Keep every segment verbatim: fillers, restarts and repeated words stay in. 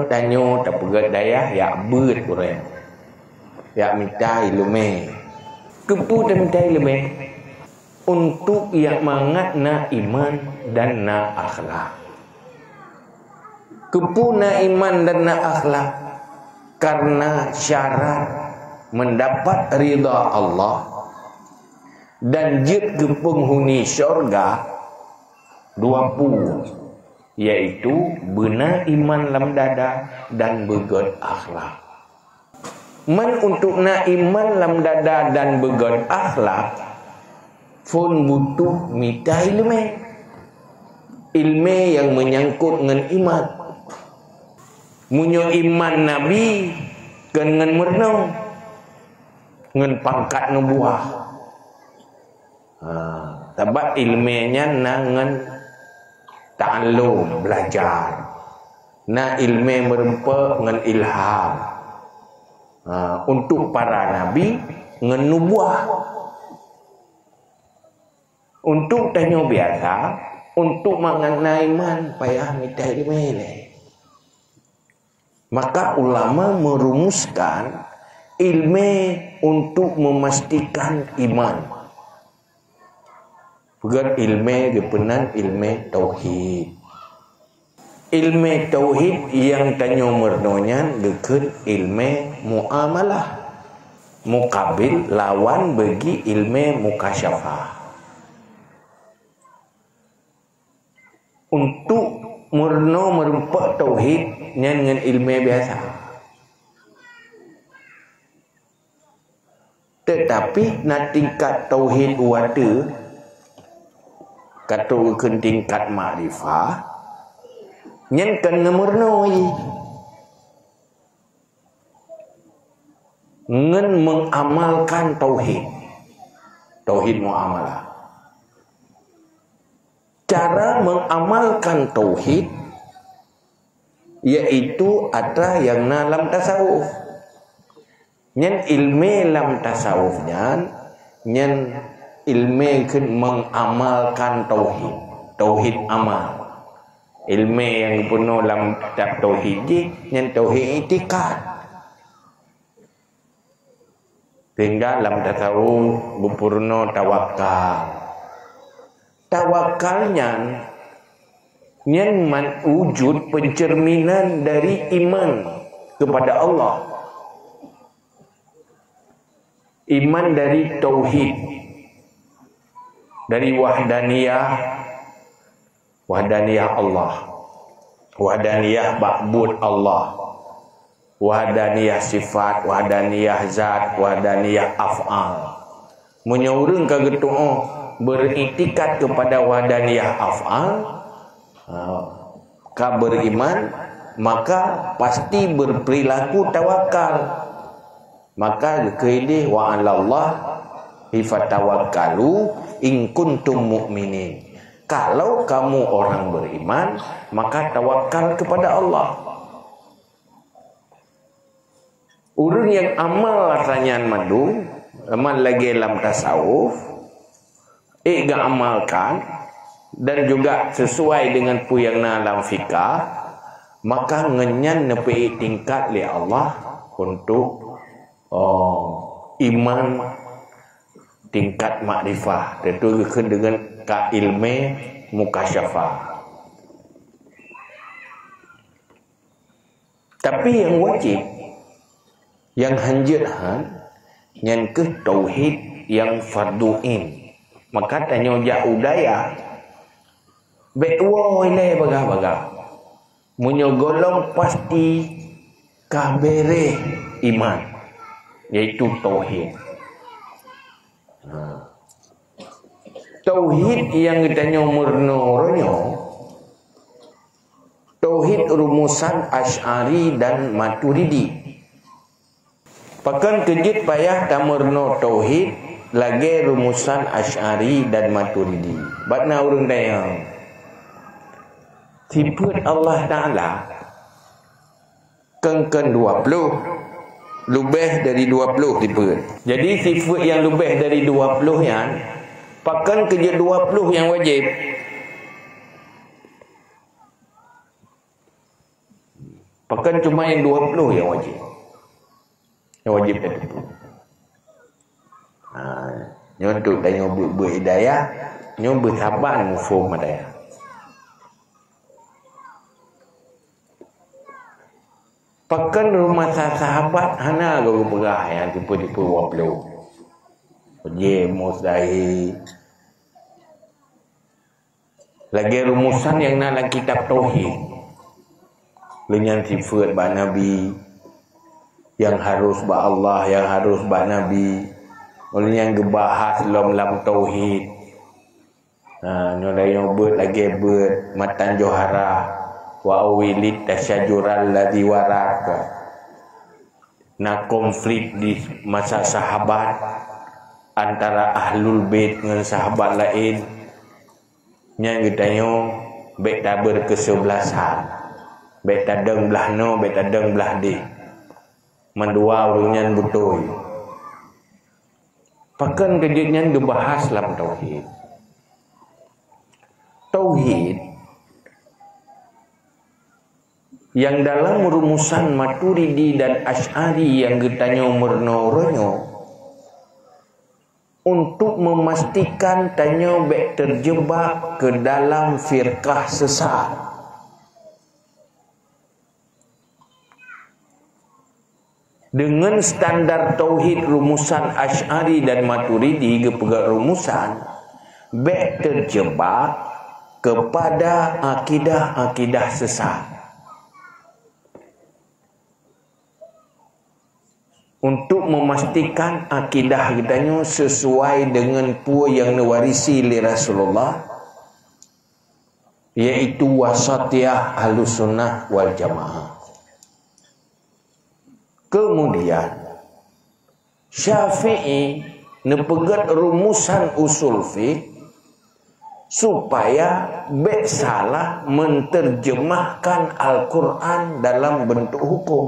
Tanyoe tapeugét dayah jak beuet ureuëng, jak mita iéleumé. Keupeue tamita iéleumé? Untuk jak mangat na iman dan na akhlak. Keupeue na iman dan na akhlak? Karena syarat mendapat ridha Allah dan jeuet keu peunghuni syurga dua peue, yaitu beuna iman lam dada dan beugét akhlak. Man untuk na iman lam dada dan beugét akhlak, phon butuh mita iéleumé. Iéleumé nyang meunyangkot ngon iman. Meunyoe iman Nabi kon ngon meurunoe, ngon pangkat nubuah. Ha, sabab iéleumé nyan na ngon ta'allum, belajar. Na iéleumé meurumpok ngon ilham. Ha, untuk para nabi ngon nubuah. Untuk tanyoe biasa, untuk mangat na iman payah mita iéleumé lé. Maka ulama merumuskan iéleumé untuk memastikan iman. Peugét iéleumé geupeunan iéleumé tauhid. Iéleumé tauhid nyang tanyoe meurunoe nyan geukheun iéleumé muamalah, mukabil lawan bagi iéleumé mukasyafah. Untuk meurunoe meurumpok tauhid nyan ngon iéleumé biasa. Teutapi na tingkat tauhid watée ka trok keu tingkat makrifah, nyan kon ngon meurunoe. Ngon mengamalkan tauhid. Tauhid muamalah. Cara mengamalkan tauhid yaitu atra nyang na lam tasawuf. Nyan iéleumé lam tasawuf nyan, nyan iéleumé kheun mengamalkan tauhid, tauhid amal. Iéleumé nyang geupunoh lam kitab tauhid jih, nyan tauhid iktikad. Sehingga lam tasawuf geupeurunoe tawakal. Tawakal nyan, nyan man-, wujud pencerminan dari iman kepada Allah. Iman dari tauhid, dari wahdaniyah, wahdaniyah Allah, wahdaniyah bak buet Allah, wahdaniyah sifat, wahdaniyah zat, wahdaniyah af'al. Meunyoe ureuëng ka geutuoh beuriktikad keupada wahdaniyah af'al, ha, ka beuriman, maka pasti beurperilaku tawakal. Maka geukheun lé, "Wa 'alallahi fatawakkalu in kuntum mu'minin." Kalau kamu orang beriman, maka tawakal kepada Allah. Ureuëng nyang amal atra nyan mandum, amal lagée lam tasawuf, ék geuamalkan dan juga sesuai dengan peue nyang na lam fikah, maka ngon nyan neupeuék tingkat lé Allah untuk, oh, iman tingkat makrifah, tentu geukheun deungon ka iéleumé mukasyafah. Tapi nyang wajéb, nyang hanjeuet han, nyan kheueh tauhid nyang fardhu ain. Maka tanyoe jak u dayah, bék woe ilée bagah-bagah. Meunyoe gohlom pasti ka béréh iman, yaitu tauhid. Ha. Tauhid nyang geutanyoe meurunoe uroe nyoe, tauhid rumusan Asy'ari dan Maturidi. Pakon keu jeuet payah tameurunoe tauhid lagée rumusan Asy'ari dan Maturidi? Bak na ureuëng tanyong. Sifeuet Allah Taala kon-kon dua ploh, leubeh dari dua ploh sifeuet. Jadi, sifeuet nyang leubeh dari dua ploh nyan, pakon keu jeuet dua ploh nyang wajéb? Pakon cuma nyang dua puluh nyang wajéb. Nyang wajéb tateupeue. Ha, nyoe untuk tanyoe beuet-beuet hidayah, nyoe beusaban muphom hidayah. Pakon rumoh sa-, sahabat hana geupeugah nyang tipe-tipe dua puluh. Wajéb, mustahil. Lagée rumusan nyang na lam kitab tauhid. Lheueh nyan sifeuet bak Nabi, nyang harus bak Allah, nyang harus bak Nabi. Lheueh nyan geubahas lom lam tauhid. Ha, nyoe tanyoe beuet lagée beuet matan johara, wa awilit tasyajural ladzi warak. Na konflik di masa sahabat antara ahlul bait ngon sahabat laén. Nyan geutanyoe bék tabeureukeuseubeulasan. Bék tadong blah noe, bék tadong blah déh. Mandua ureuëng nyan beutôi. Pakon keujeuet nyan geubahas lam tauhid. Tauhid nyang dalam rumusan Maturidi dan Asy'ari nyang geutanyoe meurunoe uroe nyoe untuk memastikan tanyoe bék terjebak ke dalam firqah sesat. Deungon standar tauhid rumusan Asy'ari dan Maturidi geupeugah rumusan, bék terjebak kepada akidah-akidah sesat. Untuk memastikan akidah geutanyoe sesuai dengan peue nyang neuwarisi lé Rasulullah, yaitu wasatiyah Ahlussunnah wal Jamaah. Kemudian, Syafi'i neupeugét rumusan usul fiqh supaya bék salah menterjemahkan Al-Quran dalam bentuk hukum.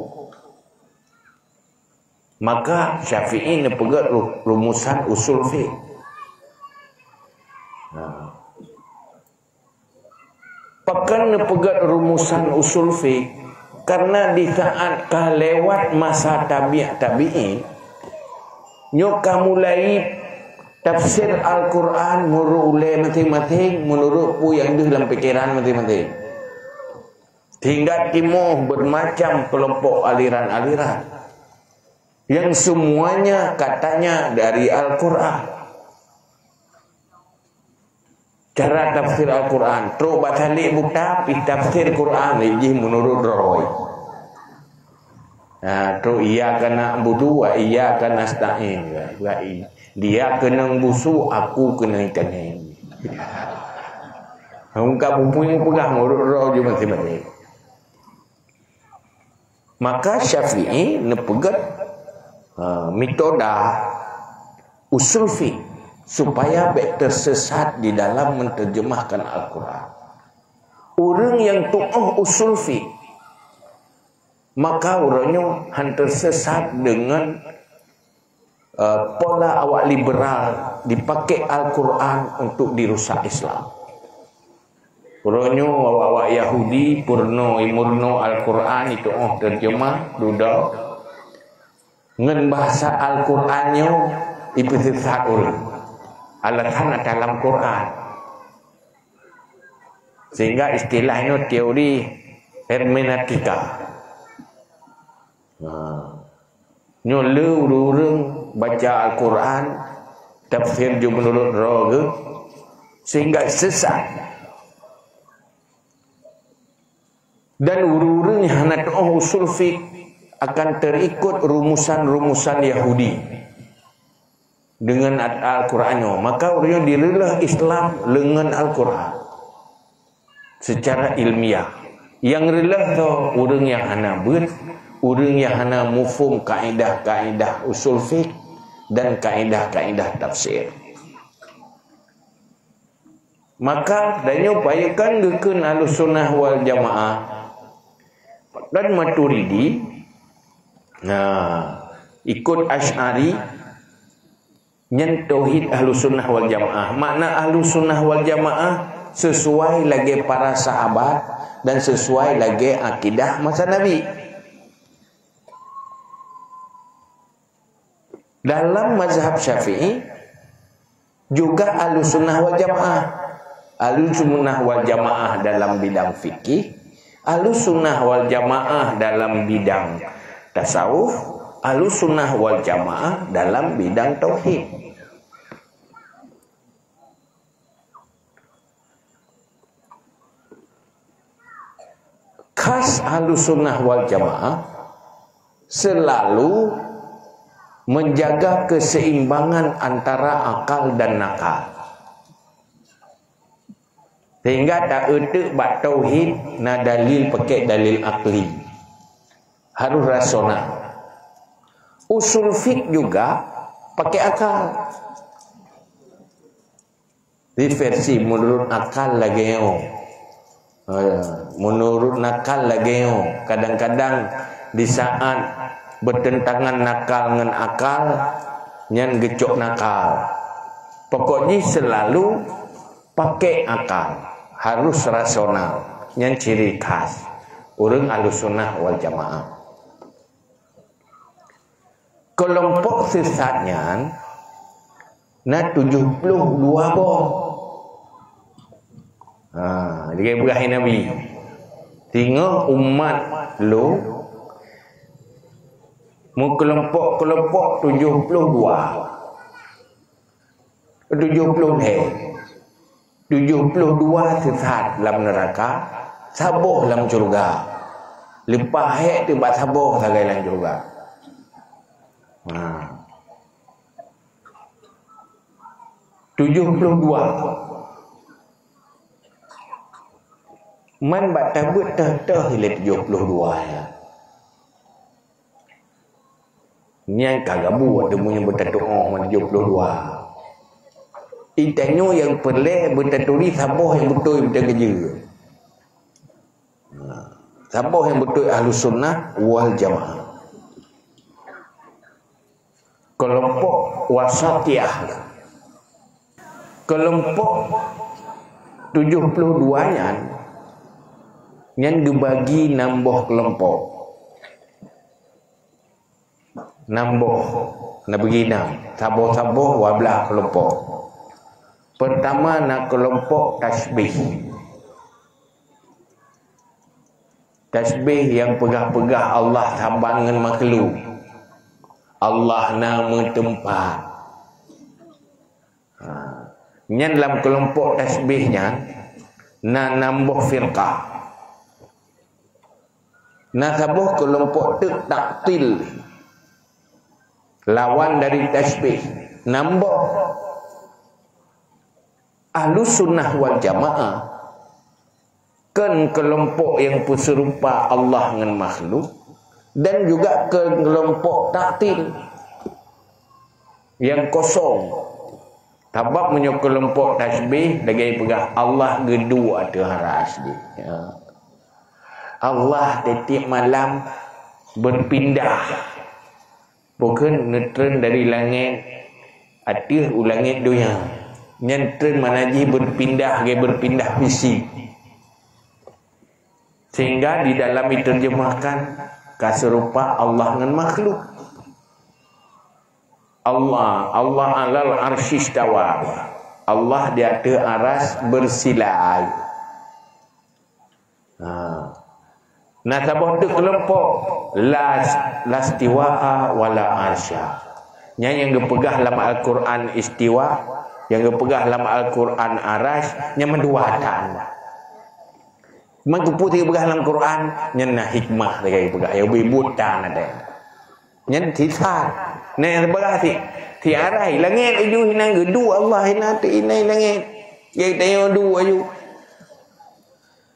Maka Syafi'i neupeugét ru-, rumusan usul fiqh. Nah. Pakon neupeugét rumusan usul fiqh? Karena di saat ka lewat masa tabi'-, tabi'in, nyoe ka mulai tafsir Al-Quran meunurot ulée maséng-maséng, meunurot peue nyang deuh lam pikeran maséng-maséng. Sehingga timoh bermacam kelompok aliran-aliran yang semuanya katanya dari Al-Quran. Cara tafsir Al-Quran, trok bak salik buta, pih tafsir Quran lé jih meunurot droe. Ha, trok iyyaka na'budu wa iyyaka nasta'in. Dia keunong busu, aku keunong tangén. Hong ka bumbueng peugah meunurot droe jih maséng-maséng. Maka Syafi'i neupeugét, ha, metoda usul fiqh supaya bék tersesat di dalam menterjemahkan Al-Quran. Ureuëng nyang tu'oh usul fiqh, maka ureuëng nyoe han tersesat deungon eh, pola awak liberal dipakai Al-Quran untuk dirusak Islam. Uroe nyoe awak-awak Yahudi peurunoe imeurunoe Al-Quran itu oh terjemah dudoe ngon bahasa Al-Quran nyoe ipeusesat ureuëng. Alasan ata lam Quran. Sehingga istilah nyoe teori hermeneutika. Ha. Nyoe le ureuëng-ureuëng baca Al-Quran, tafsir jeuet meunurot droe geuh, sehingga sesat. Dan ureuëng-ureuëng nyang hana tu'oh usul fiqh akan terikut rumusan-rumusan Yahudi dengan Al-Quran nyoe. Maka ureuëng nyoe direuleuh Islam leungon Al-Quran. Secara ilmiah. Nyang reuleuh tho ureuëng nyang hana beuet, ureuëng nyang hana muphom kaedah-kaedah usul fiqh dan kaedah-kaedah tafsir. Maka, tanyoe payakan geukheun Ahlussunnah wal Jamaah dan Maturidi, nah, ikut Asy'ari, nyan tauhid Ahlussunnah wal Jamaah. Makna Ahlussunnah wal Jamaah sesuai lagée para sahabat dan sesuai lagée akidah masa Nabi. Dalam mazhab Syafi'i juga Ahlussunnah wal Jamaah. Ahlussunnah wal Jamaah dalam bidang fikih, Ahlussunnah wal Jamaah dalam bidang tasawuf, Ahlussunnah wal Jamaah dalam bidang tauhid. Khas Ahlussunnah wal Jamaah selalu menjaga keseimbangan antara akal dan nakal. Sehingga taeuteuk bak tauhid na dalil pakai dalil akli. Harus rasional. Usul fik juga pakai akal. Di versi menurut akal lagèe nyoe. Ha, menurut nakal lagèe nyoe. Kadang-kadang di saat bertentangan nakal ngon akal, nyan geucok nakal. Pokok jih selalu pakai akal, harus rasional. Nyan ciri khas ureueng Ahlussunnah wal Jamaah. Keulompok sesat nyan na tujoh ploh dua boh. Ha, lagèe peugah Nabi, "Singoh umat lôn meukeulompok-keulompok tujoh ploh dua." Tujoh ploh lhèe. Tujoh ploh dua sesat lam neuraka, saboh lam syeuruga. Leupah hék teuk bak saboh sagai lam syeuruga. Ha. Tujoh ploh dua. Man bak tabeuet teuh-teuh ilèe tujoh ploh dua nyan. Nyan ka gabuk teuma nyang beutatu'oh ngon tujoh ploh dua. Di tanyoe nyang peureulèe beutaturi saboh nyang beutôi beutakeujeue. Nah, saboh nyang beutôi Ahlussunnah wal Jamaah. Keulompok Wasatiyah. Keulompok tujoh ploh dua nyan, nyan geubagi nam boh keulompok. Nam boh, na bagi nam, saboh-saboh dua blaih keulompok. Peurtama na keulompok tasybih. Tasybih nyang peugah-peugah Allah saban ngon makhluk. Allah na meuteumpat. Ha. Nyan lam keulompok tasybih nyan na nam boh firqah. Na saboh keulompok teuk taktil. Lawan dari tasybih. Nam boh. Ahlussunnah wal Jamaah kon keulompok nyang peuseurupa Allah ngon makhluk dan juga keulompok taktil nyang kosong. Sabab meunyoe keulompok tasybih lagèe peugah Allah geuduek ateueh aras jih. Ya. Allah tiep-tiep malam beupindah. Bukon neutreun dari langèt ateueh u langèt donya. Nyan treun makna jih beupindah, lagèe beupindah fisik. Sehingga di dalam diterjemahkan ka seurupa Allah ngon makhluk. Allah, Allah alal arsy istawa. Allah di ateueh aras beusila. Ha. Na saboh teuk keulompok, la, la istiwa'a wa la arsya. Nyan nyang geupeugah lam Al-Quran istiwa, nyang geupeugah lam Al-Quran aras, nyan mandua tan. Man keupeue geupeugah lam Quran, nyan na hikmah lagèe geupeugah, ya ubit-ubit tan ada. Nyan sisat. Nah, nyang sibeurah si, si arai langèt aju hinan geuduek Allah hinan teuinai langèt. Jadi tanyoe duek aju.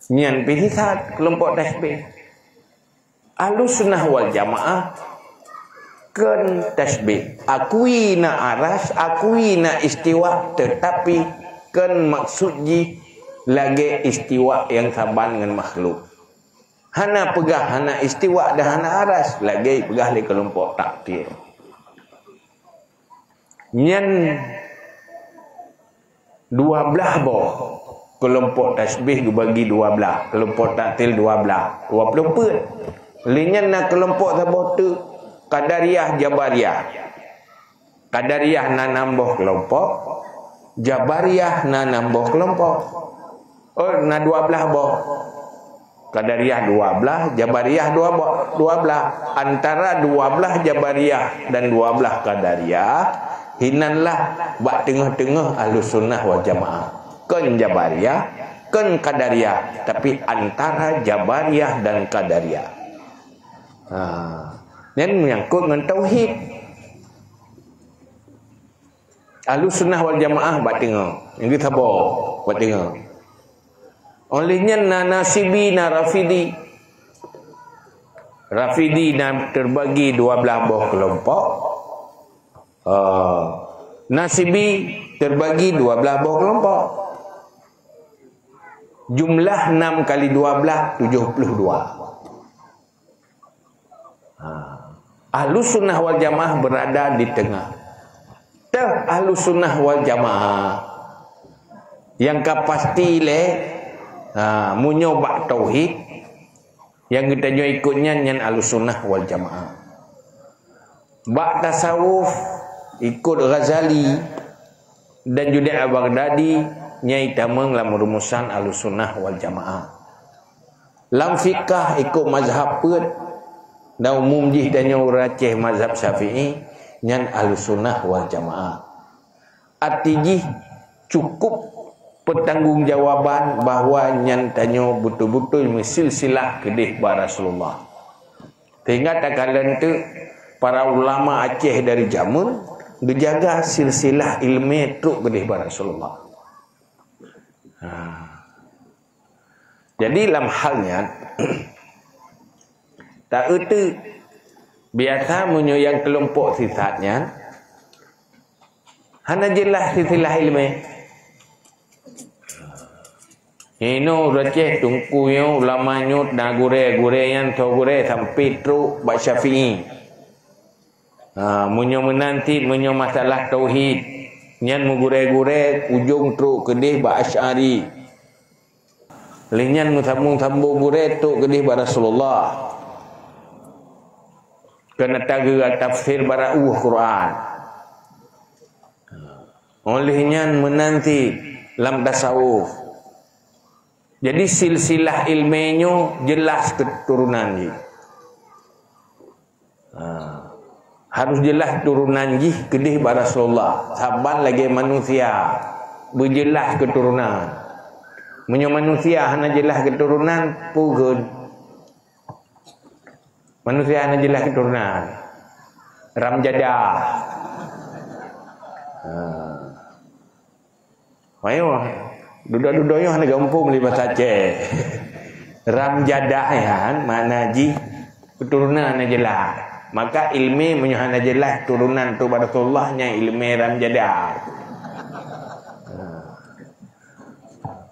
Nyan pih sisat keulompok tasybih. Ahlussunnah wal Jamaah kon tasybih. Akui na aras, akui na istiwa, teutapi kon maksud jih lagèe istiwa nyang saban ngon makhluk. Hana peugah hana istiwa dan hana aras, lagèe peugah lé keulompok taktil. Nyan dua blaih boh. Keulompok tasybih geubagi dua blaih, keulompok taktil dua blaih, dua ploh peuet. Lé nyan na keulompok saboh teuk, Qadariyah, Jabariyah. Qadariyah na nam boh keulompok, Jabariyah na nam boh keulompok. Oh, na dua blah boh. Qadariyah dua blah, Jabariyah dua boh, dua blah. Antara dua blah Jabariyah dan dua blah Qadariyah, hinanlah bak teungoh-teungoh Ahlus Sunnah wal Jamaah. Kon Jabariyah, kon Qadariyah, tapi antara Jabariyah dan Qadariyah. Ha. Nyan menyangkut ngon tauhid. Ahlus Sunnah wal Jamaah bak teungoh. Nyang geusaboh bak teungoh. Oleh nyan na Nasibi, na Rafidi. Rafidi na terbagi dua blah boh keulompok. Ah, Nasibi terbagi dua blah boh keulompok. Jumlah enam kali dua blah, tujuh puluh dua. Ha. Ahlus Sunnah wal Jamaah berada di tengah. Teuh Ahlus Sunnah wal Jamaah nyang ka pasti lé, ha, meunyoe bak tauhid, nyang geutanyoe ikut nyan, nyan Ahlus Sunnah wal Jamaah. Bak tasawuf, ikut Ghazali dan Junaid Al-Baghdadi, nyang itamong lam rumusan Ahlus Sunnah wal Jamaah. Lam fikah ikut mazhab peuet, dan umum jih tanyoe ureuëng Aceh mazhab Syafi'i, nyan Ahlus Sunnah wal Jamaah. Arti jih cukup pertanggungjawaban bahwa nyan tanyoe beutôi-beutôi meusilsilah keudeh bak Rasulullah. Sehingga takalon teuk para ulama Aceh dari jameun geujaga silsilah ilmu trok keudeh bak Rasulullah. Ha. Jadi lam hal nyan, ta-eu teuk, biasa meunyoe nyang keulompok sisat nyan hana jeulaih silsilah ilmu. Inoe ureuëng Aceh, teungku nyoe, ulama nyoe, na gurée, gurée nyan soe gurée sampai trok bak Syafi'i. Ha, meunyoe meunan cit, meunyoe masalah tauhid, nyan meugurée-gurée ujong trok keudeh bak Asy'ari. Lheueh nyan meusambong-sambong gurée trok keudeh bak Rasulullah. Keuneuk tageuh tafsir bara'u Quran. Oleh nyan meunan cit lam tasawuf. Jadi silsilah ilmu nyoe jeulaih keuturonan jih. Ha. Harus jeulaih turonan jih keudeh bak Rasulullah. Saban lagée manusia beujeulaih keuturonan. Meunyoe manusia hana jeulaih keuturonan, peue kheun? Manusia hana jeulaih keuturonan. Ram jadah. Ha. Ayo, dudoe-dudoe nyoe hana gampông lé basa Aceh. Ram jadah nyan makna jih keuturonan hana jeulaih. Maka ilmu meunyoe hana jeulaih turonan trok bak Rasulullah, nyan ilmu ram jadah. Ha.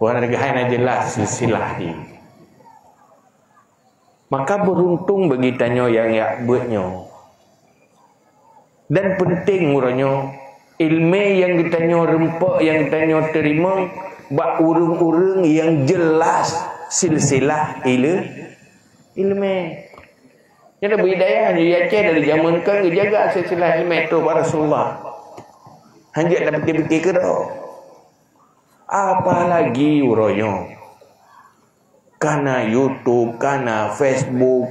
Bukan lagée hana jeulaih silsilah jih. Maka beuruntung bagi tanyoe nyang jak beuet nyoe. Dan penting uroe nyoe, ilmu nyang geutanyoe rumpok, nyang geutanyoe teurimong bak ureuëng-ureuëng nyang jeulaih silsilah ile-, ilmu. Nyan Abu Hidayah di Aceh dari jameun kan geujaga silsilah ilmu trok bak Rasulullah. Hanjeuet tapike-pike keudroe. Apalagi uroe nyoe. Kana YouTube, kana Facebook,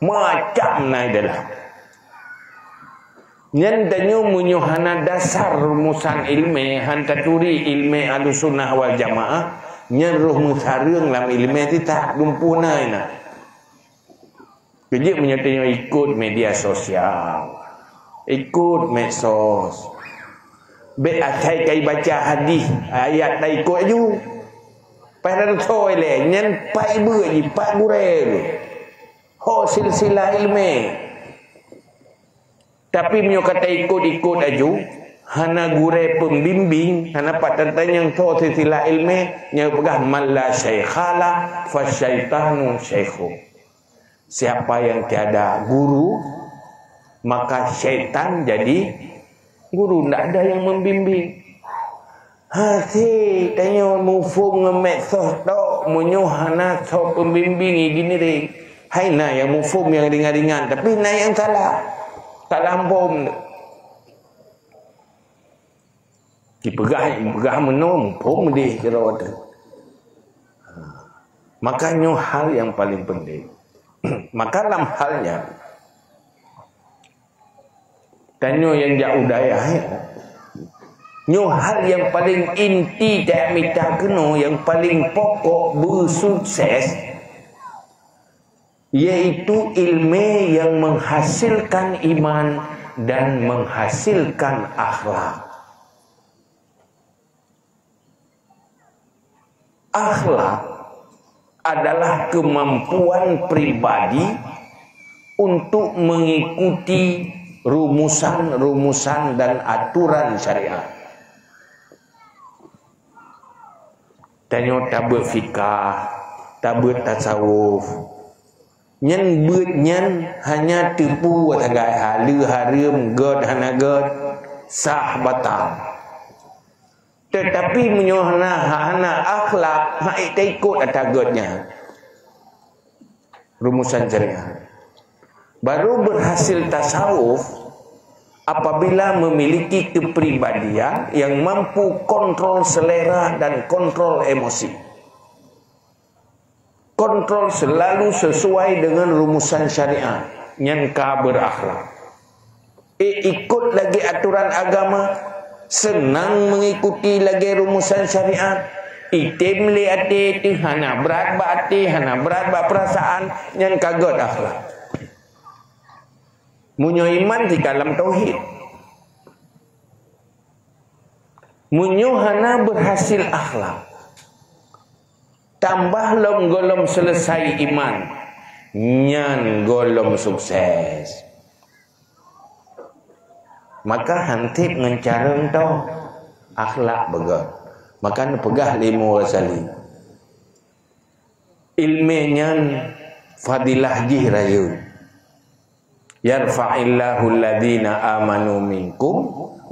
macam na i dalam. Nyan tanyoe meunyoe hana dasar rumusan ilmu, han taturi ilmu Ahlussunnah wal Jamaah, nyan roh meusareueng lam ilmu titah, lumpuh na inan. Keu jeuet meunyoe tanyoe ikot media sosial, ikot medsos, bék asai ka ibaca hadih, ayat ta ikot aju. Padahai soe ilée nyan pat ibeuk jih, pat gurée jih. Ho silsilah ilmu. Tapi meunyoe ka ta ikot-ikot aju, hana gurée pembimbing, hana pat tatanyong soe silsilah ilmu, nyan peugah man la syaikha la, fasyaitanu syaikhuh. Siapa yang tiada guru, maka syaitan jadi guru, ndak ada yang membimbing. Hase tanyoe muphom ngon medsos tok, meunyoe hana soe pembimbing, gini deh. Hai na nyang muphom nyang ringan-ringan, tapi na nyang salah. Salah phom. Dipeugah, dipeugah meunoe, muphom deh kira tu. Ha. Maka nyoe hal nyang paling penting. Maka lam hal nyan, tanyoe nyang jak u dayah, ya. Nyoe hal nyang paling inti tajak mita keunoe, nyang paling pokok beusukses, yaitu ilmu yang menghasilkan iman dan menghasilkan akhlak. Akhlak adalah kemampuan pribadi untuk mengikuti rumusan-rumusan dan aturan syariat. Tanyoe tabeuet fikah, tabeuet tasawuf. Nyan beuet nyan hanya teupeu sagai haleue hareuem, gét hana gét, sah batal. Tetapi meunyoe hana, hana akhlak, hana taikot ata gét nyan. Rumusan syariat. Baru berhasil tasawuf apabila memiliki kepribadian yang mampu kontrol selera dan kontrol emosi. Kontrol selalu sesuai dengan rumusan syariat, nyan ka berakhlak. Eh, ikut lagi aturan agama, senang mengikuti lagi rumusan syariat, item lé até teuh, hana brat bak até, hana brat bak perasaan, nyan ka gét akhlak. Meunyoe iman tika lam tauhid. Meunyoe hana berhasil akhlak, tambah lom gohlom selesai iman, nyan gohlom sukses. Maka hantéb ngon carông toh akhlak beugét. Maka neupeugah lé Imam Ghazali, ilmé nyan fadilah jih rayeuk. "Yarfa'illahu alladhina amanu minkum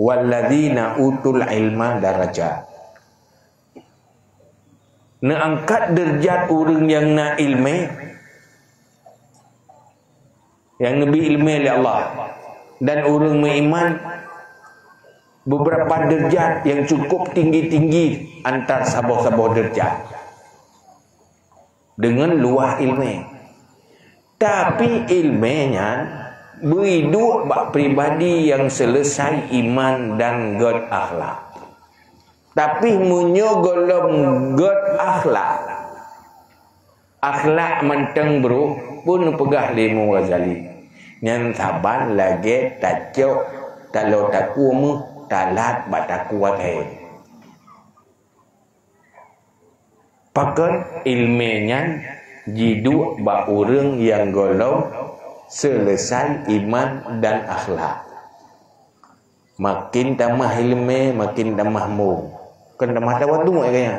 walladhina utul ilma darajat." Neuangkat deurajat ureuëng nyang na iéleumé, nyang neubri iéleumé lé Allah, dan ureuëng meuiman, beberapa deurajat nyang cukup tinggi-tinggi antar saboh-saboh deurajat. Deungon luwah iéleumé. Tapi iéleumé nyan beuiduek bak pribadi nyang seuleusai iman dan gét akhlak. Tapi meunyoe gohlom gét akhlak, akhlak mantong brôk, peue neupeugah lé Imam Ghazali, nyan saban lagée tacok taloe takue méuh talat bak takue asée. Pakon? Iéleumé nyan jiduek bak ureuëng nyang gohlom seuleusai iman dan akhlak. Makin tamah iéleumé, makin tamah mong. Kon tamah tawaduk, ya kan?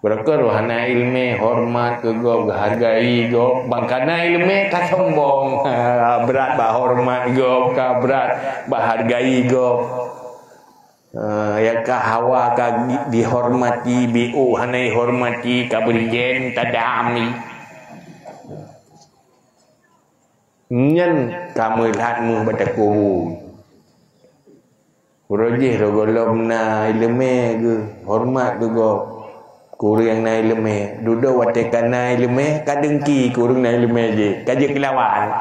Beureukat hana iéleumé, horeumat keu gob, hargai gob. Ban ka na iéleumé ka sombong. Brat bak horeumat gob, ka brat bak hargai gob. Ah, nyang ka hawa ka di-, dihormati, B O hana ihormati, ka beurijén tadam. Nyan ka meulat méuh bak takue bu. Uroe jih roh gohlom na iéleumé geuh, horeumat geuh gob. Keu ureuëng nyang na iéleumé, dudoe watée ka na iéleumé, ka deungki keu ureuëng na iéleumé jih, ka jeuet keu lawan.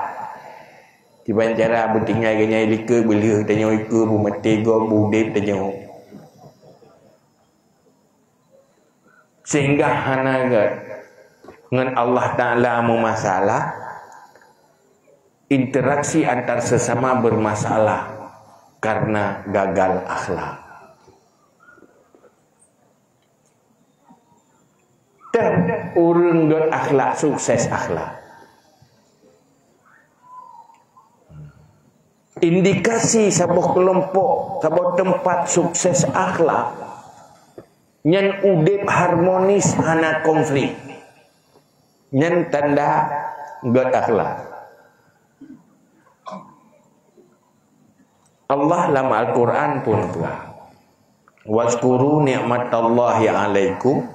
Kiban cara beutinggai geuh nyan likot beulheueh tanyoe, ikot beumaté gob, beuudeb tanyoe. Sehingga hana gét ngon Allah Taala meumasalah, interaksi antar sesama bermasalah karena gagal akhlak. Teuh ureuëng gét akhlak, sukses akhlak. Indikasi saboh keulompok, saboh teumpat sukses akhlak, nyan udeb harmonis, hana konflik. Nyan tanda gét akhlak. Allah lam Al-Quran pun peugah, "Wazkuru ni'matallahi 'alaikum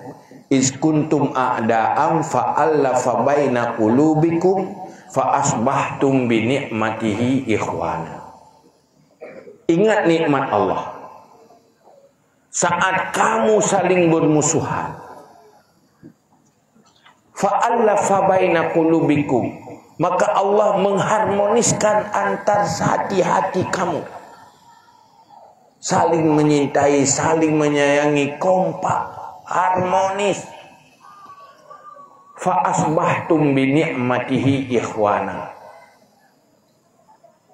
iz kuntum a'da'an fa allafa baina qulubikum fa asbahtum bi ni'matihi ikhwana." Ingat nikmat Allah. Saat kamu saling bermusuhan, fa'allafa baina qulubikum, maka Allah mengharmoniskan antar hati-hati kamu. Saling menyintai, saling menyayangi, kompak, harmonis. Fa asbahtum bi ni'matihi ikhwana.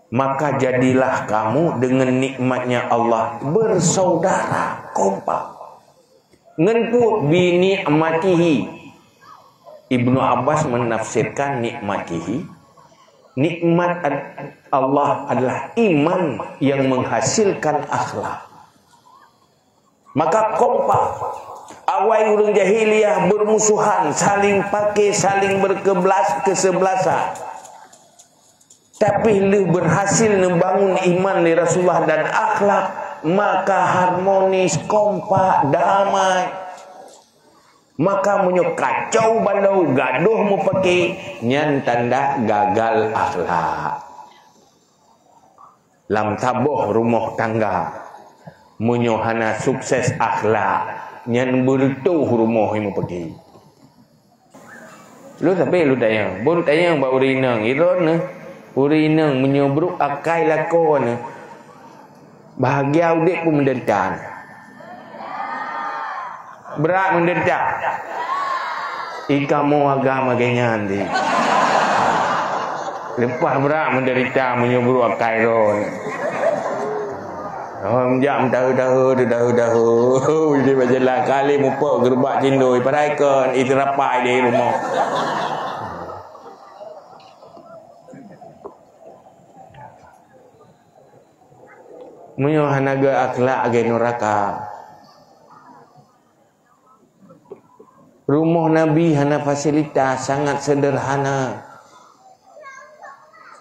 Maka jadilah kamu dengan nikmatnya Allah bersaudara, kompak. Ngon peue? Bi ni'matihi. Ibnu Abbas menafsirkan nikmatihi, nikmat ad-, Allah adalah iman yang menghasilkan akhlak. Maka kompak. Awai ureuëng jahiliyah bermusuhan, saling pakai, saling berkeblas-, kesebelasan. Tapi lheueh berhasil neubangun iman lé Rasulullah dan akhlak, maka harmonis, kompak, damai. Maka meunyoe kacau balau, gadoh mupake, nyan tanda gagal akhlak. Lam saboh rumoh tangga, meunyoe hana sukses akhlak, nyan beureutoh rumoh nyang mupake. Lôn sabe lôn tanyong, bôn tanyong bak ureuëng inong, i droeneuh, ureuëng inong meunyoe brok akai lakoe neuh, bahagia udeb peue meudeurita neuh? Brat meudeurita. I kamoe agam lagée nyan di. Leupah brat meudeurita meunyoe brok akai droe. Oh, jak meutahe-tahe, tahe-tahe. Jadi bajalan kali mupok geureubak cindoi, padahai kon, i teurapai di rumoh. Meunyoe hana gét akhlak, lagée nuraka. Rumoh Nabi hana fasilitas, sangat sederhana.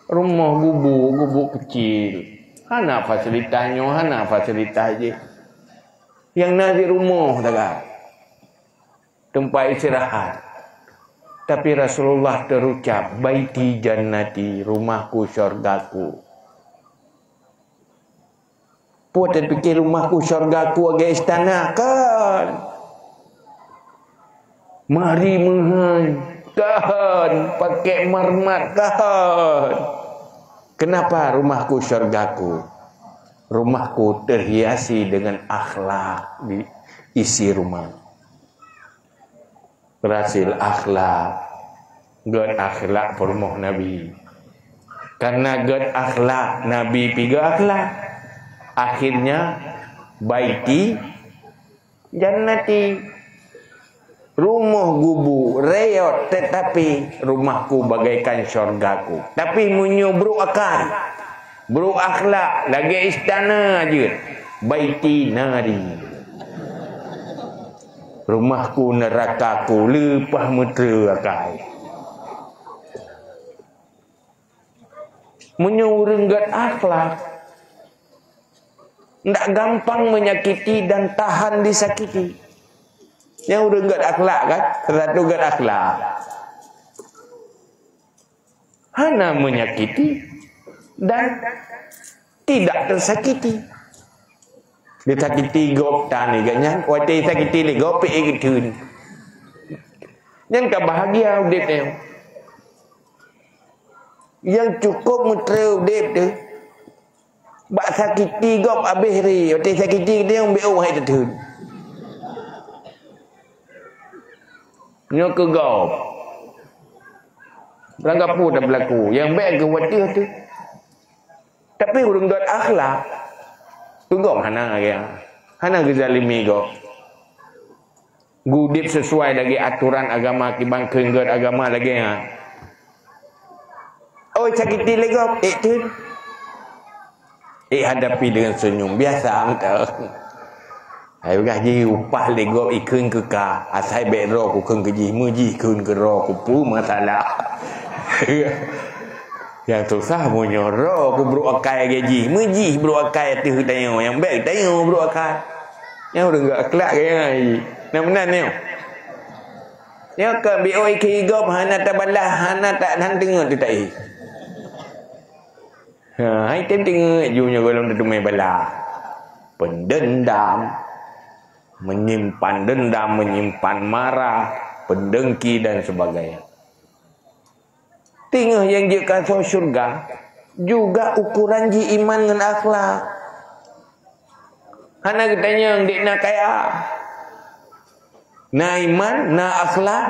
Rumoh gubuk, gubuk kecil. Hana fasilitas nyoe, hana fasilitas jih. Nyang na di rumoh sagai. Teumpat istirahat. Tapi Rasulullah teurucab, "Baiti jannati, rumahku syurgaku." Peue tapike rumahku syurgaku lagée istana? Kon. Mari meuhai? Kon. Pake marmat? Kon. Kenapa rumahku syurgaku? Rumahku terhiasi dengan akhlak di isi rumah. Berhasil akhlak. Gét akhlak peurumoh Nabi. Karena gét akhlak, Nabi pih gét akhlak. Akhirnya, baiti jannati. Rumoh gubuk, rayot, tetapi rumahku bagaikan syurgaku. Tapi meunyoe brok akai, brok akhlak, lagée istana jeuet, baiti nari. Rumahku neurakaku, leupah meuteue akai. Meunyoe ureuëng gét akhlak, ndak gampang menyakiti dan tahan disakiti. Nyang ureuëng gét akhlak kan, satu gét akhlak. Hana menyakiti dan tidak tersakiti. Disakiti gob tan lé gobnyan, watée sakiti lé gob pih geutheun. Nyan ka bahagia udeb nyoe. Nyang cukup meuteue udeb teuh. Bak sakiti gob abéh ré, watée sakiti geutanyoe bék hai teutheun. Nyoe keu gob. Barangkapeue tapeulaku, nyang bék keu watée teuh. Tapi ureuëng gét akhlak, keu gob hana lagée nyan. Hana geuzalimi gob. Geuudeb sesuai lagée atoran agama kiban kheun gét agama lagée nyan. Oi, sakiti lé gob, ék theun. Ék hadapi dengan senyum, biasa mantong. Hai peugah jih upah lé gob ikheun keu ka, asai bék droe kukheun keu jih, meujih kheun keu droe ku peue masalah. Nyang susah meunyoe droe kubrok akai lagée jih, meujih brok akai ateueh geutanyoe, nyang bék geutanyoe brok akai. Nyang ureuëng gét akhlak gaya jih. Na meunan nyoe. Nyoe ka biôh ikheun gob hana tabalah, hana ta-, hana teungeut teutai. Ha, hai tem teungeut ju nyoe gohlom teuteumé balah. Pendendam. Menyimpan dendam, menyimpan marah, pendengki dan sebagainya. Teungoh nyang jeuet keu syurga juga ukuran jih iman ngon akhlak. Hana geutanyong dik na kaya. Na iman, na akhlak,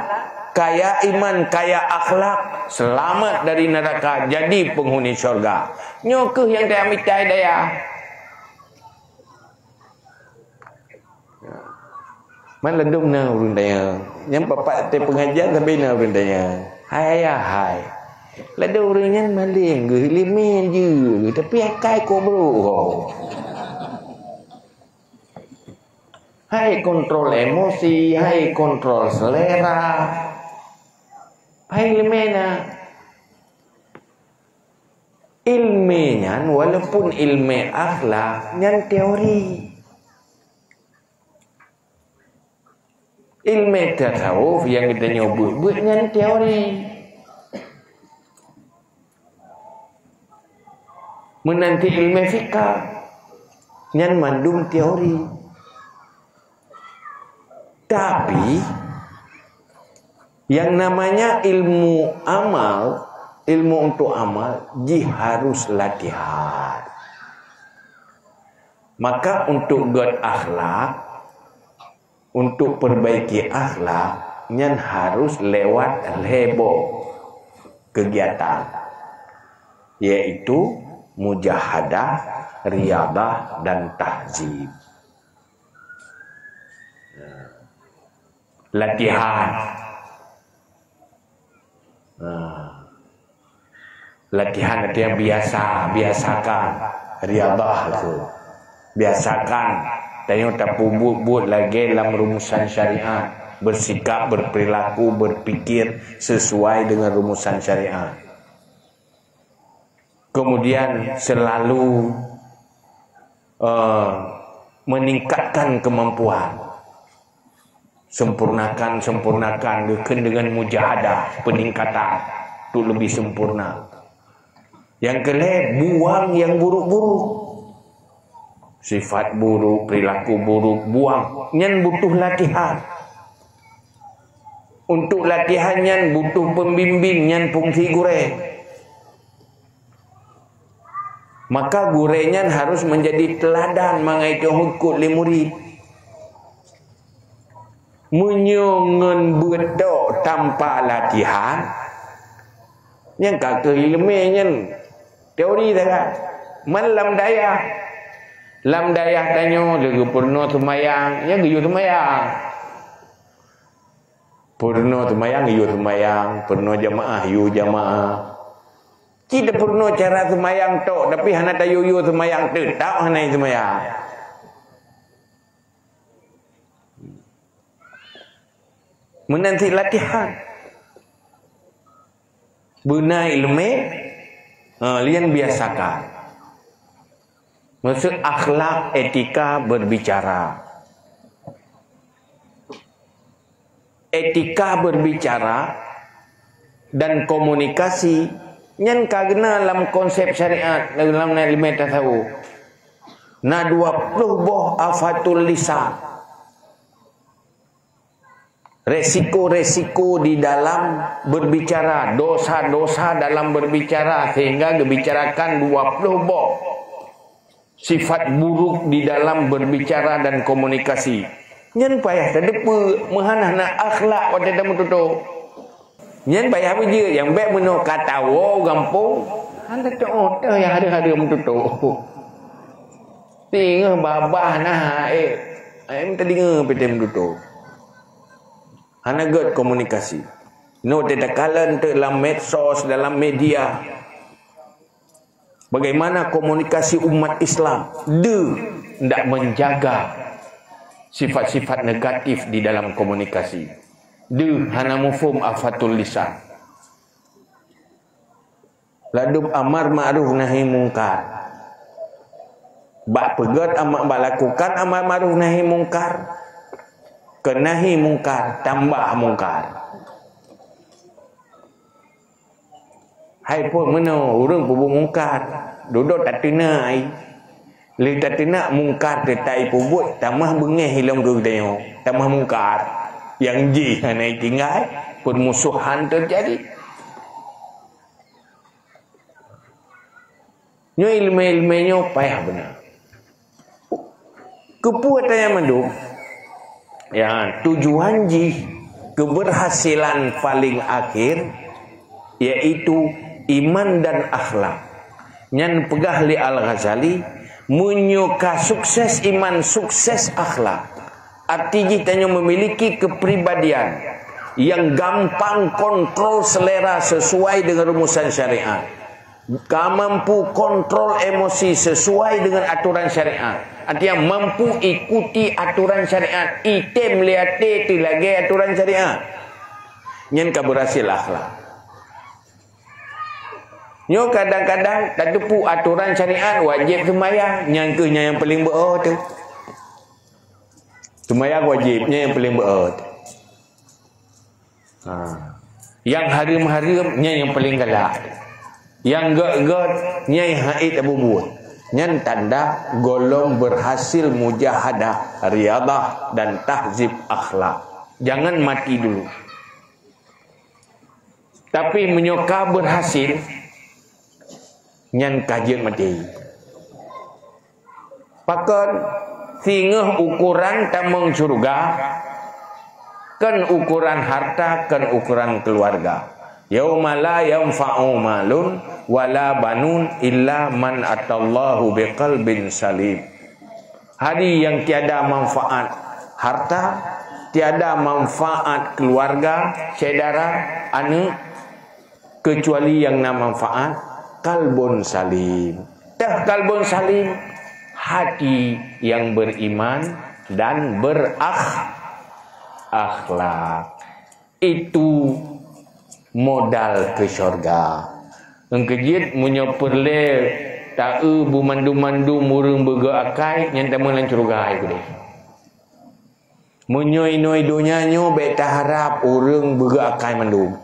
kaya iman, kaya akhlak, selamat dari neraka, jadi penghuni syurga. Nyoe keuh nyang tayang mita hidayah. Man ladôm na ureuëng tanya. Nyang papat teuh pengajian sampai na ureuëng tanya. Hai ayah, hai. Ladôm ureuëng nyan malém geuh, ileumé jeuet, tapi akai kobro. Hai kontrol emosi, hai kontrol selera. Hai ileumé na. Ilmé nyan walaupun ilmé akhlak nyan teori. Ilmé tasawuf nyang geutanyoe buet-buet nyan teori. Meunan cit ilmé fikah nyan mandum teori. Tapi yang namanya ilmu amal, ilmu untuk amal, jih harus latihan. Maka untuk gét akhlak, untuk perbaiki akhlak, nyan harus lewat lhèe boh kegiatan, yaitu mujahadah, riyadah, dan tahzib. Latihan. Nah. Latihan artinya biasa, biasakan. Riyadah tu. Biasakan. Tanyoe tapeubuet-buet lagèe lam rumusan syariat. Bersikap, berperilaku, berpikir sesuai dengan rumusan syariat. Kemudian selalu, eh, meningkatkan kemampuan. Sempurnakan, sempurnakan, geukheun dengan mujahadah, peningkatan, untuk lebih sempurna. Yang kelhèe, buang yang buruk-buruk. Sifat buruk, perilaku buruk, buang. Nyan butuh latihan. Untuk latihan nyan butuh pembimbing, nyan fungsi gurèe. Maka gurèe nyan harus menjadi teladan mangat jeuet ikot lé murit. Meunyoe ngon beuet tok tanpa latihan, nyan ka keuh ileumé nyan teori saja. Man lam dayah, lam dayah tanyoe lé geupeurunoe seumayang, nyan geuyue seumayang. Peurunoe seumayang, yue seumayang. Peurunoe jamaah, yue jamaah. Cit peurunoe cara seumayang tok, tapi hana tayue-yue seumayang, teutap hana seumayang. Meunan cit latihan. Beuna ileumé, ha, lian biasakan. Maksud akhlak, etika berbicara. Etika berbicara dan komunikasi nyan ka geuna lam konsep syariat, lam ileumé tasawuf. Na dua ploh boh afatul lisan. Resiko-resiko di dalam berbicara, dosa-dosa dalam berbicara, sehingga geubicarakan dua ploh boh sifat buruk di dalam berbicara dan komunikasi. Nyan payah tateupeue, meuhana na akhlak watèe tameututôk. Nyan payah beujeuet, nyang bèk meunoe ka tawoe gampông, hana teuôt teuh nyang hareuh-hareuh meututôk. Teungoh babah na, eh, eh, teudeungoe pih tém tutôk. Hana gét komunikasi. Nyoe teuh takalon teuk lam medsos, dalam media. Bagaimana komunikasi umat Islam? Deuh ndak menjaga sifat-sifat negatif di dalam komunikasi. Deuh hana muphom afatul lisan. Ladôm amar ma'ruf nahi mungkar. Bak peugét ama-, bak lakukan amar ma'ruf nahi mungkar, keu nahi mungkar, tambah mungkar. Hai phon meunoe, ureuëng peubuet mungkar, dudoe tateuna ai. Lé tateunak mungkar teutai peubuet, tamah beungéh ilong keu geutanyoe, tamah mungkar. Nyang jih hana tinggai, peurmusohan teujadi. Nyoe ileumé-ileumé nyoe payah beuna. Keupeue tanyan mandum? Ya, tujuan jih keberhasilan paling akhir, yaitu iman dan akhlak. Nyan peugah lé Al-Ghazali, meunyoe ka sukses iman, sukses akhlak. Arti jih tanyoe memiliki kepribadian yang gampang kontrol selera sesuai dengan rumusan syariat. Ka mampu kontrol emosi sesuai dengan aturan syariat. Artinya mampu ikuti aturan syariat, item lé até teuh lagée aturan syariat. Nyan ka berhasil akhlak. Nyoe kadang-kadang tateupeue aturan syariat wajéb seumayang, nyan keuh nyan nyang paleng beuo teuh. Seumayang wajéb, nyan nyang paleng beuo teuh. Ha. Nyang hareuem-hareuem, nyan nyang paleng galak. Nyang gét-gét, nyan nyang hana ék tabubuet. Nyan tanda gohlom berhasil mujahadah, riadah, dan tahzib akhlak. Jangan mati dulu. Tapi meunyoe ka berhasil, nyan ka jeuet maté. Pakon? Singoh ukoran tamong syeuruga, kon ukoran harta, kon ukoran keuluwarga. "Yauma la yanfa'u malun wala banun illa man atallahu biqalbin salim." Hari yang tiada manfaat harta, tiada manfaat keuluwarga, syedara, aneuëk, keucuali nyang na manfaat, qalbun salim. Teuh qalbun salim, hati yang beriman dan berakh-, akhlak. Itu modal keu syeuruga. Nyang keujeuet, meunyoe peureulée taeu beumandum-mandum ureuëng beugét akai, nyan tamong lam syeuruga keudeh. Meunyoe inoe donya nyoe bék taharab ureuëng beugét akai mandum.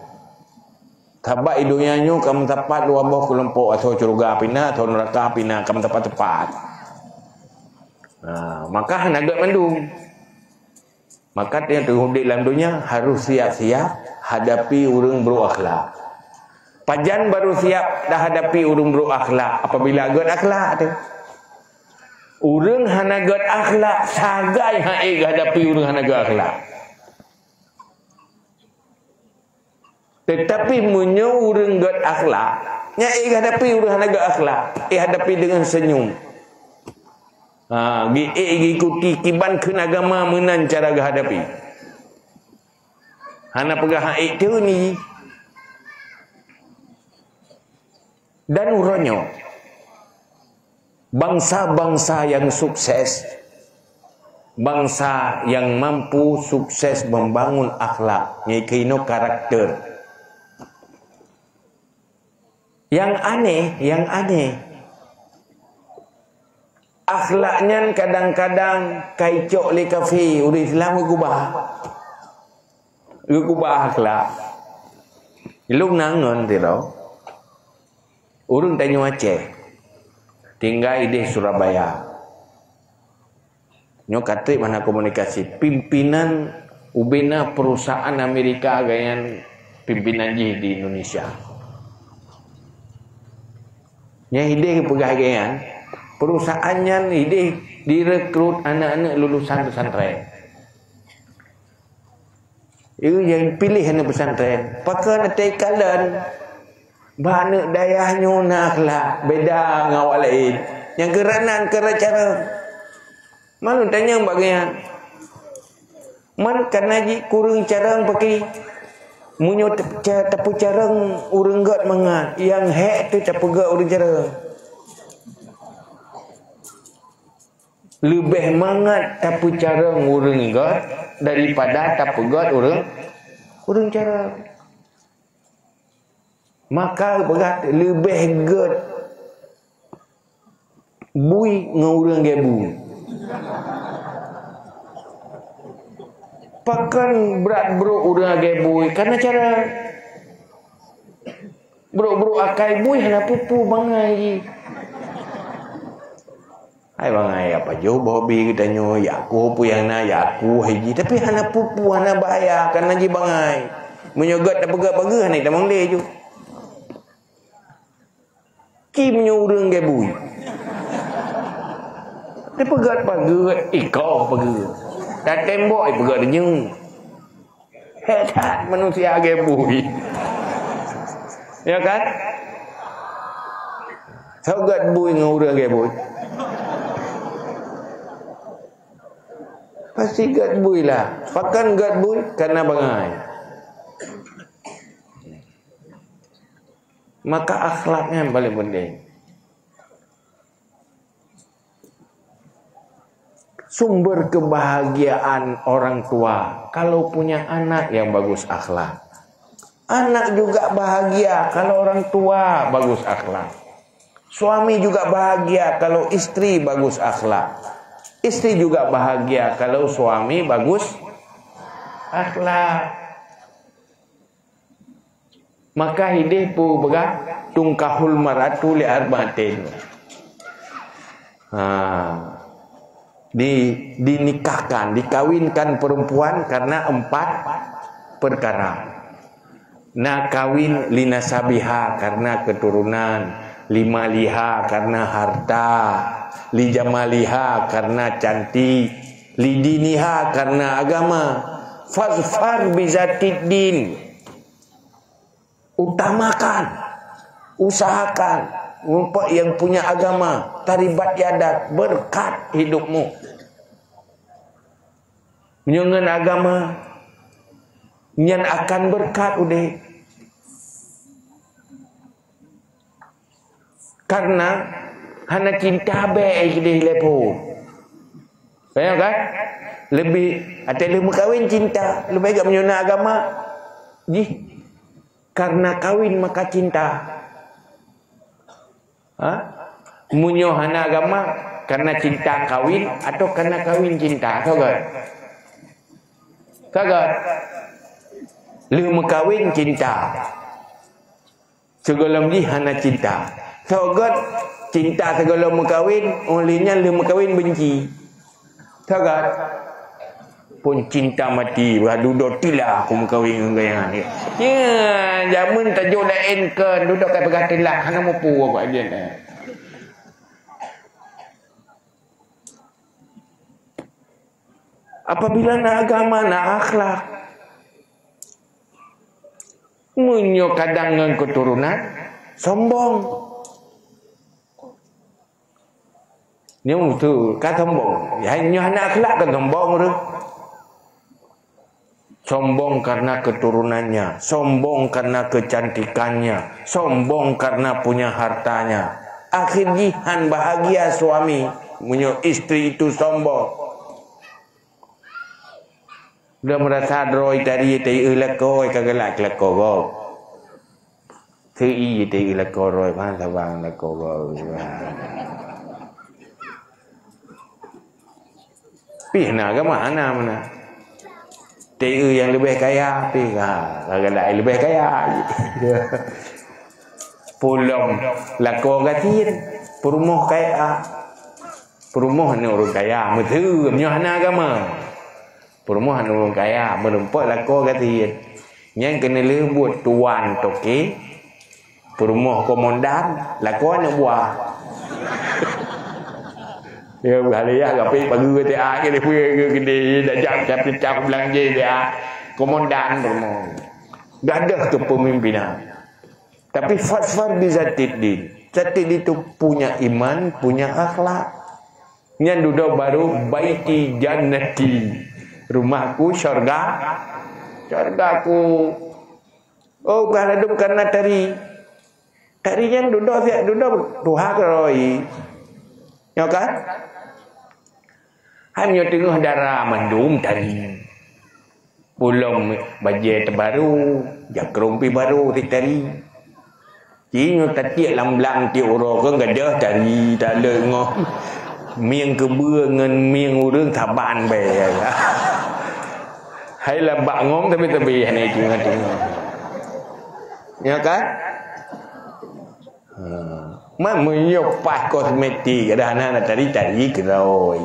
Sabab i donya nyoe ka meusapat dua boh keulompok, asoe syeuruga pih na, asoe neuraka pih na, ka meusapat-sapat. Nah, maka hana gét mandum. Maka nyang teungoh udeb lam donya harôh siap-siap hadapi ureuëng brok akhlak. Pajan barô siap tahadapi ureuëng brok akhlak? Apabila gét akhlak teuh. Ureuëng hana gét akhlak, sagai han ék geuhadapi ureuëng hana gét akhlak. Teutapi meunyoe ureuëng gét akhlak, nyan ék geuhadapi ureuëng hana gét akhlak, ék hadapi deungon seunyum. Ha, geuék geuikuti kiban kheun agama meunan cara geuhadapi. Hana peugah han ék teuni. Dan uroe nyoe, bangsa-bangsa nyang sukses, bangsa nyang mampu sukses membangun akhlak, nyang keunoe karakter. Nyang aneh, nyang aneh, akhlak nyan kadang-kadang ka icok lé kafé, ureuëng Islam geukubah. Geukubah akhlak. Ilong na ngon tiro. Ureuëng tanyoe Aceh, tinggai ideh Surabaya. Nyoe ka treb hana komunikasi. Pimpinan ubena perusahaan Amerika geuyan pimpinan jih di Indonesia. Nyang ideh peugah geuyan, perusahaan nyan ideh direkrut aneuk-aneuk lulusan pesantren. Ieu nyang piléh aneuk pesantren. Pakon até kalon bak aneuk dayah nyoe na akhlak beda ngon awak laén. Nyang keuranan keu cara. Malu tanyong bak geuyan. Man kana jih kureueng carông pakri. Meunyoe te-, ca-, tapeucarông ureueng gét mangat, nyang hék teuh tapeugét ureueng carông. Leubeh mangat tapeucarông ureueng gét daripada tapeugét ureueng, ureueng carông. Maka beurat leubeh gét bui ngon ureueng lagèe bui. Pakon brat brok ureueng lagèe bui? Karena cara brok-brok akai bui hana peue-peue bangai jih. Hai bangai, apa jeuet boh bi geutanyoe, ya aku peue nyang na, ya aku hai ji. Tapi hana peue-peue, hana bahaya, kana ji bangai. Meunyoe gét tapeugét bagus, hana tamong lé ju. Ki meunyoe ureuëng gét bui. Tapeugét bagus, iko bagus. Tatembok, eh, peugét renyueng. Hebat manusia gét bui. Ya kan? Soe gét bui ngon ureuëng gét bui? Pasti gét bui lah. Pakon gét bui? Karena bangai. Maka akhlak nyan paling penting. Sumber kebahagiaan orang tua, kalau punya anak yang bagus akhlak. Anak juga bahagia kalau orang tua bagus akhlak. Suami juga bahagia kalau istri bagus akhlak. Istri juga bahagia kalau suami bagus akhlak. Maka hideh peue peugah, tungkahul mar'atu li arba'atin. Ha. Di, dinikahkan, dikawinkan perempuan karena empat perkara. Na kawin linasabiha karena keturunan, limaliha karena harta, lijamaliha karena cantik, lidiniha karena agama. Fazfar bizatid din. Utamakan, usahakan, rumpok yang punya agama, taribat yadak, berkat hidupmu. Meunyoe ngon agama, nyan akan berkat udeh. Karena hana cinta bèk deh lepo. Paham kan? Lebih, atau lebih meukawen cinta, lebih agak meunyoe na agama. Jih. Karena kawin maka cinta. Ha? Meunyoe hana agama, karena cinta kawin atau karena kawin cinta? Soe gét? Soe gét? Lheueh meukawen cinta. Sigohlom jih hana cinta. Soe gét? Cinta sigohlom meukawen, ulih nyan lheueh meukawen benci. Soe gét? Pun cinta mati, bah dudoe tilah aku meukawen ngon gaya. Ya, jameun tajok laén keu dudoe ka peugah tilah, hana mupu aku ajen. Apabila na agama, na akhlak. Meunyoe kadang ngon keturunan, sombong. Nyoe tu ka sombong. Ya, nyoe hana akhlak kan sombong tu. Sombong karena keturunannya, sombong karena kecantikannya, sombong karena punya hartanya. Akhir jih han bahagia suami, meunyoe istri itu sombong. Dah merasa droe tadi, tadi, eh, lakoe ka galak lakoe gob. Teu i teu lakoe droe, ban saban lakoe gob. Pih na agama, hana meunan. Teu nyang leubeh kaya, pih ka, ka galak leubeh kaya. Pulom lakoe gasien, peurumoh kaya. Peurumoh aneuk ureueng kaya, meuteun nyoe hana agama. Peurumoh aneuk ureueng kaya, meurumpok lakoe gasien. Nyan keuneulheueh buet tuan toke, peurumoh komandan, lakoe aneuk buah. Ya, bahaya, tapi pagi ke dia, ke dia, ke dia, dah jam, jam pecah beulanje dia. Komandan peurumoh. Gadoh kepemimpinan. Tapi fazfar bizatid din. Zatid itu punya iman, punya akhlak. Nyan dudoe baru baiti jannati. Rumahku syurga, syurgaku. Oh, bukan ladum karena tari. Tari nyan dudoe siat dudoe tuha keuroi. Nyo kan? Hai meunyoe teungoh dara mandum tari. Pulom bajée teubaru, jakrong pih baru sit tari. Ci nyoe tatiek lam blang tiek uroe kon gadoh tari taleuek ngoh. Mieng keubeue ngon mieng ureueng saban bèe. Hai labak ngom tapi-tapi hana itu ngon teungoh. Ya kan? Ha. Man meunyoe paih kosmetik, ada hana tari-tari keudroe.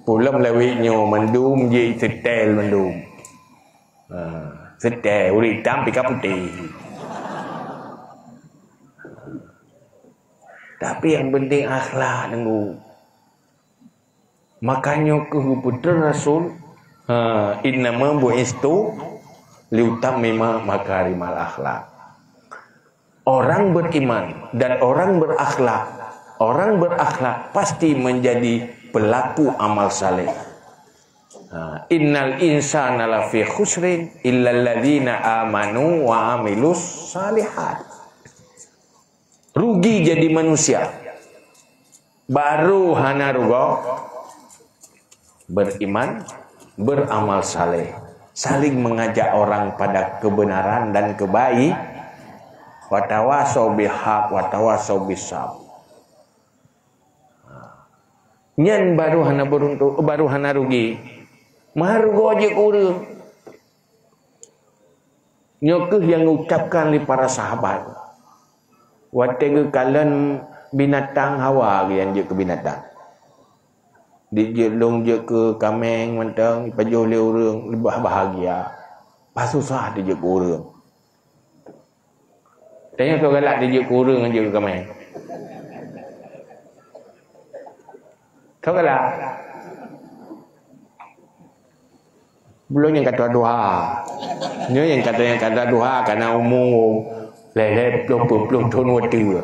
Pulom lawét nyoe mandum jih setel mandum. Ha, setel, ureueng itam pika putéh. Tapi nyang penting akhlak, Teungku. Makanya keuh geupeutreun Rasul, ha, "Innama bu'istu liutammima makarimal akhlak." Orang beriman dan orang berakhlak, orang berakhlak pasti menjadi pelaku amal saleh. Ha, "Innal insana lafi khusrin illalladzina amanu wa amilus salihat." Rugi jadi manusia. Baru hana rugoe beriman, beramal saleh, saling mengajak orang pada kebenaran dan kebaik, watawasau bihaq, watawasau bisab. Nyan baru hana beruntung, baru hana rugi. Meurugoe jeuet keu ureueng. Nyoe kheueh nyang geucapkan lé para sahabat. Watée geukalon binatang hawa geuh nyang jeuet keu binatang. Dijeuet lôn jeuet keu kaméng mantong, ipajoh lé ureueng, leubeh bahagia. Pasusah dijeuet keu ureueng. Tanya soe galak dijeuet keu ureueng jeuet keu kaméng. Soe galak? Belum nyang kata duha. Nyoe nyang kata, nyang kata duha karena umur lhèe-lhèe ploh peuet ploh thon watèe.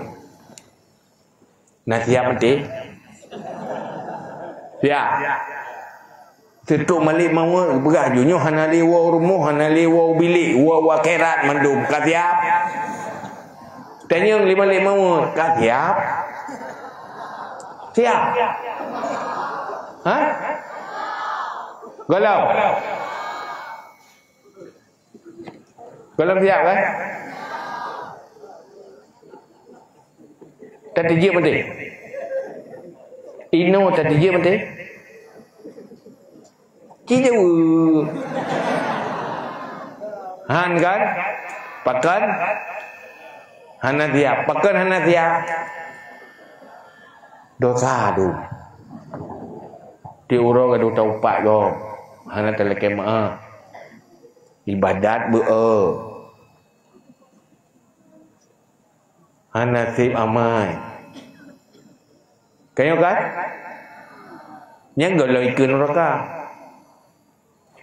Na siap meuti? Siap. Teutuk malik mawöt, peugah ju nyoe hana lé woe u rumoh, hana lé woe u bilék, woe u akhirat mandum. Ka siap? Tanyong lé malik mawöt, ka siap? Siap? Ha? Golom? Golom siap kan? Tatijeuet meuti? Inoe tatijeuet meuti? Ci jaweueb. Han kan? Pakon? Hana siap. Pakon hana siap? Dosa tu. Di uroe ka dua upat gob. Hana talakèe meu'ah. Ibadat beu-e. Hana sép amai. Ka nyoe kan? Nyan gohlom ikeue nuraka.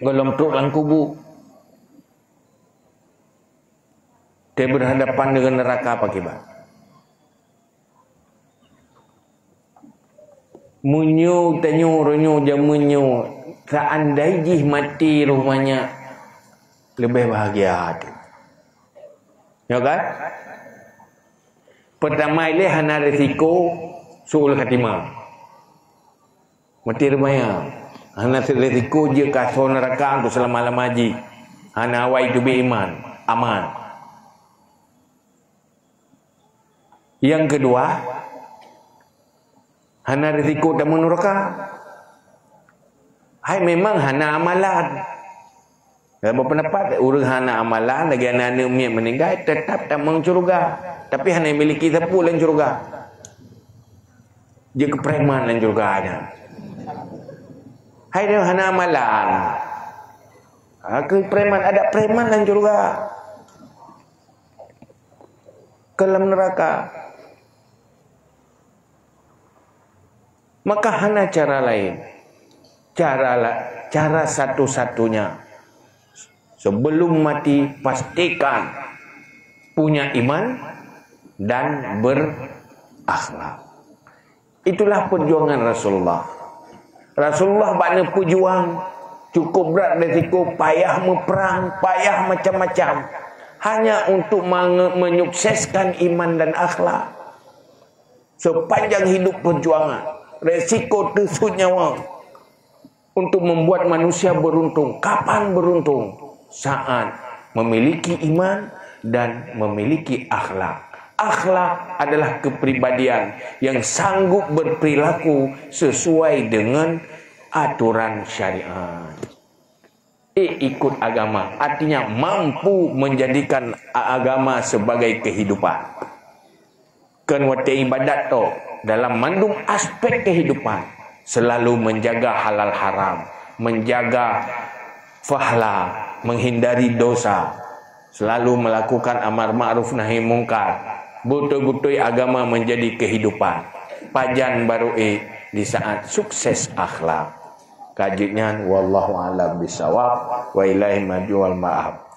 Gohlom trok lam kubu. Teuh berhadapan dengan neraka pakiban. Meunyoe tanyoe uroe nyoe jameun nyoe, seandai jih maté roh manyak, leubeh bahagia teuh. Ya kan? Pertama ilèe hana risiko su'ul khatimah. Maté roh manyak. Hana risiko jeuet keu asoe neuraka untuk seulama-lama jih. Hana awai teubiet iman, aman. Nyang keudua, hana risiko tamong nuraka. Hai memang hana amalan. Dalam beupeunapat, ureueng hana amalan, lagèe aneuk miet meuninggai, teutap tamong syeuruga. Tapi hana miliki sapeue lam syeuruga. Jeuet keu preman lam syeuruga nyan. Hai nyoe hana amalan. Ha, keu preman, ada preman lam syeuruga. Keu lam neuraka. Maka hana cara laén. Cara la-, cara satu-satunya sebelum mati, pastikan punya iman dan berakhlak. Itulah perjuangan Rasulullah. Rasulullah bak neupeujuang cukup brat risiko, payah meuprang, payah macam-macam, hanya untuk mange-, menyukseskan iman dan akhlak. Sepanjang hidup perjuangan, resiko teusut nyawa untuk membuat manusia beruntung. Kapan beruntung? Saat memiliki iman dan memiliki akhlak. Akhlak adalah kepribadian yang sanggup berperilaku sesuai dengan aturan syariat. Eh, ikut agama, artinya mampu menjadikan a-, agama sebagai kehidupan. Kon watée ibadat tok, dalam mandum aspek kehidupan, selalu menjaga halal haram, menjaga fahla, menghindari dosa, selalu melakukan amar ma'ruf nahi mungkar. Beutôi-beutôi agama menjadi kehidupan. Pajan barô ék di saat sukses akhlak. Ka jeuet nyan, wallahu a'lam bissawab, wa ilaihi marji' wal ma'ab.